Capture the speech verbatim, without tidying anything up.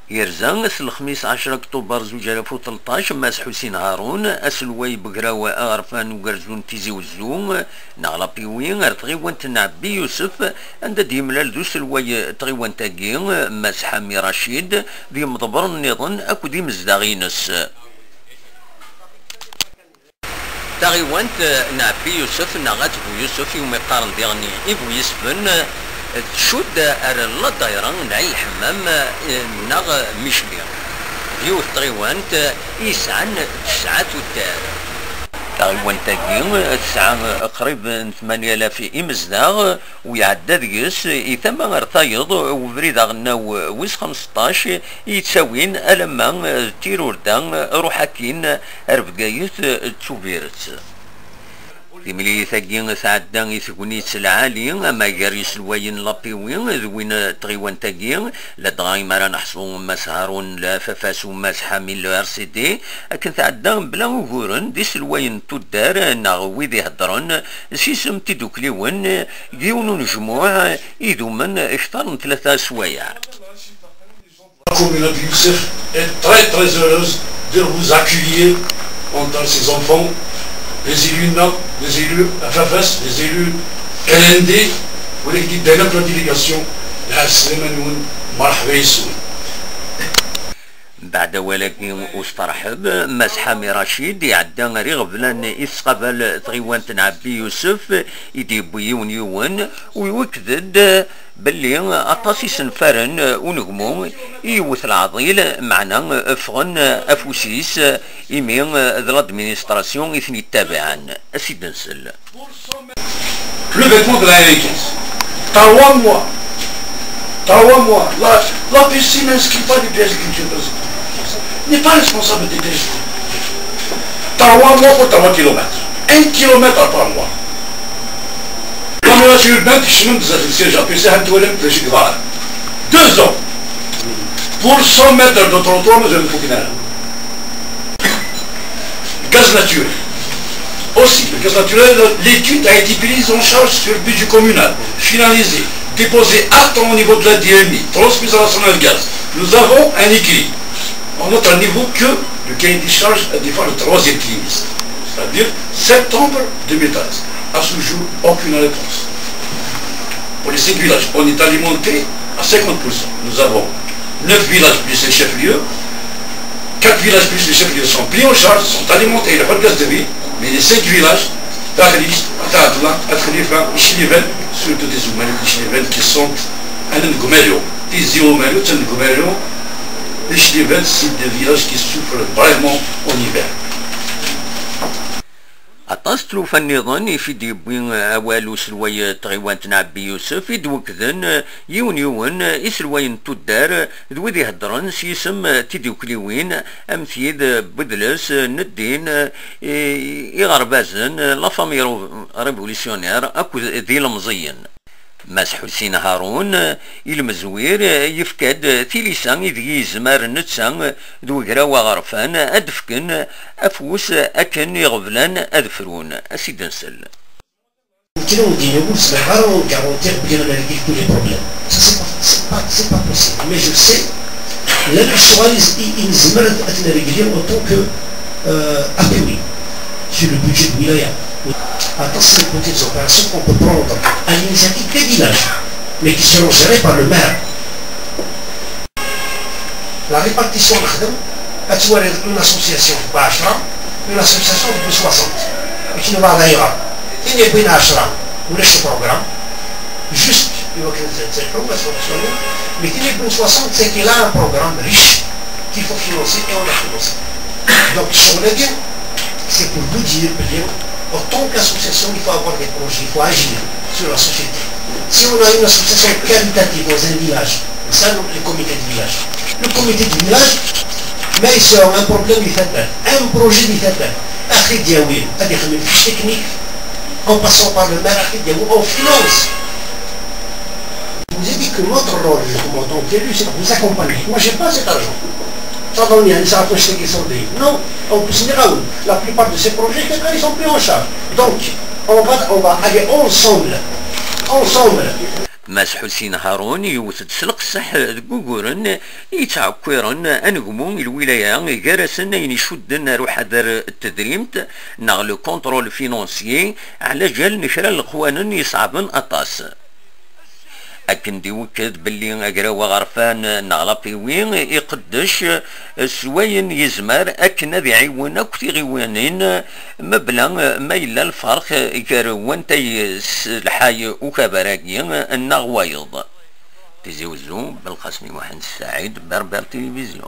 Yerza ass n lexmis ɛecra Oktuber zuǧ alaf u tleṭṭac, Mass Ḥusin Harun, aselway n ugraw aɣerfan ugerzu n Tizi Wezzu, neɣ lapiwi, ar tɣiwant n Ɛebbi Yusef, anda d-yemlal d uselway n tɣiwant-agi, Mass Ḥami Racid, d yimḍebbren nniḍen akked imezdaɣ-ines. Taɣiwant n Ɛebbi Yusef neɣ At Bu Yusef, iwumi qqaren diɣen Ibu Yesfen, tcudd ar la dayra n Ɛin Lḥemmam, neɣ Micli. D yiwet tɣiwant i yesɛan tesɛa tuddar. Taɣiwant-agi tesɛa qrib n tmanya alaf imezdaɣ, u iɛedda deg-s i tama ar tayeḍ ubrid aɣelnaw wis xemseṭṭac, i yettawin alamma d Tirurda, ruḥ akkin ar Bgayet d Tubiret. Timlilit-agi tɛedda i tegnit lɛali, ama gar yiselwayen n lapiwi d win n tɣiwant-agi, ladɣa imi ara neḥṣu Mass Harun le F F S u Mass Ḥami le R C D, akken tɛedda mebla uguren d iselwayen n tuddar neɣ wid iheddren s yisem n tidukliwen deg yiwen unejmuɛ idumen kter n tlata swayeɛ. La commune de Youssef est très très heureuse de vous accueillir entre ses enfants, les élus N A P, les élus F F S, les élus L N D, ولكن دايما la délégation. العسلامة نون، مرحبا يسون. Mbeɛd awal-agi usteṛḥeb, Mass Ḥami Racid iɛedda ar iɣeblan i tesqabal tɣiwant n Ɛebbi Yusef, i d-yewwi yiwen yiwen, u iwekked-d belli aṭas isenfaren unegmu i yewwet leɛḍil, meɛna ffɣen afus-is, imi d l'administration i ten-yettabaɛen. Ad s-id-nsel. Le vêtement de la R N quinze. Trois mois. Trois mois. La, la P C n'inscrit pas les pièces de culture. N'est pas responsable des pièces. Trois mois pour trois kilomètres. Un kilomètre par mois. L'amélioration urbaine, chemin de la C G A P C, deux ans. Pour cent mètres de trottoir, nous avons fait. Gaz naturel. Aussi, le gaz naturel, l'étude a été prise en charge sur le budget communal, finalisée, déposée à temps au niveau de la D M I, transmise à la Sonelgaz. Nous avons un écrit en notre niveau que le cahier des charges a défendu le troisième trimestre, c'est-à-dire septembre deux mille treize. À ce jour, aucune réponse. Pour les cinq villages, on est alimenté à cinquante pour cent. Nous avons neuf villages plus les chefs-lieux. Quatre villages plus les chefs-lieux sont pris en charge, sont alimentés, le gaz de vie, mais les cinq villages, Tahlis, Tahadla, Atkhlifan, Ichliven, surtout des Oumanou, Ichliven, qui sont un Goumario, des Oumanou, un Goumario, Ichliven, c'est des villages qui souffrent vraiment en hiver. Aṭas n tlufa nniḍen i f-id-yewwi awal uselway n tɣiwant n Ɛebbi Yusef, i d-wekkden yiwen yiwen iselwayen n tuddar d wid iheddren s yisem n tidukliwin am tid n wedles n ddin, i, iɣerbazen, la famille révolutionnaire akked d ilemẓiyen. Mass Ḥusin Harun, ilmezwir, yefka-d tilisa ideg yezmer netta d ugraw aɣerfan ad d-fken afus akken iɣeblan ad frun. Ad s-id-nsel. Nekkni ur d-yenna ur zmireɣ ara ad garantiɣ belli ad nrégli tous les problèmes. Ça, c'est pas, c'est pas, c'est pas possible. Mais je sais, la lectualiz i, i nezmer ad, ad nrégli en tant que, euh, A P W. Sur le budget de wilaya. Aṭas n petites opérations qu'on peut prendre à l'initiative des villages, mais qui seront gérées par le maire. La répartition نخدم, ad twaliḍ une association ب عشرة, une association ب soixante. Akken بعض يغار. Tin yewwin عشرة, ulac programme. Juste, il faut que ça, ça, ça fonctionne. Mais tin yewwin soixante, c'est qu'il a un programme riche qu'il faut financer et on a financé. Donc, ccɣel-agi, c'est pour vous dire que, en tant qu'association, il faut avoir des projets, il faut agir sur la société. Si on a une association qualitative dans un village, ça, le comité de village. Le comité de village, mais il sera un problème, il s'appelle un projet, il s'appelle أخي دياوين, هذه خدمة technique, en passant par le maire, أخي دياوين, on finance. Vous avez dit que notre rôle, justement, en tant qu'élu, c'est de vous accompagner. Moi, j'ai pas cet argent. Ça va venir, ça va acheter qui sont des. Non, on peut se dire, ah oui, la plupart de ces projets, quelqu'un, ils sont pris en charge. Donc, on va, on va aller ensemble. Ensemble. Mass Ḥusin Harun yewwet-d s leqseḥ deg wuguren yettɛekkiren anegmu i lwilaya, gar-asen ayen icudden ar uḥader n tedrimt neɣ le contrôle financier, ɛla jal n kra n leqwanen iṣeɛben aṭas. Akken d-iwekked belli agraw aɣerfan neɣ l'A P W iqeddec s wayen yezmer akken ad iɛiwen akk tiɣiwanin, mebla ma yella lferq gar wantay s lḥay ukabar-agi neɣ wayeḍ. Tizi Wezzu, Belqasem Muḥend Saɛid, Berber Tilivizyu.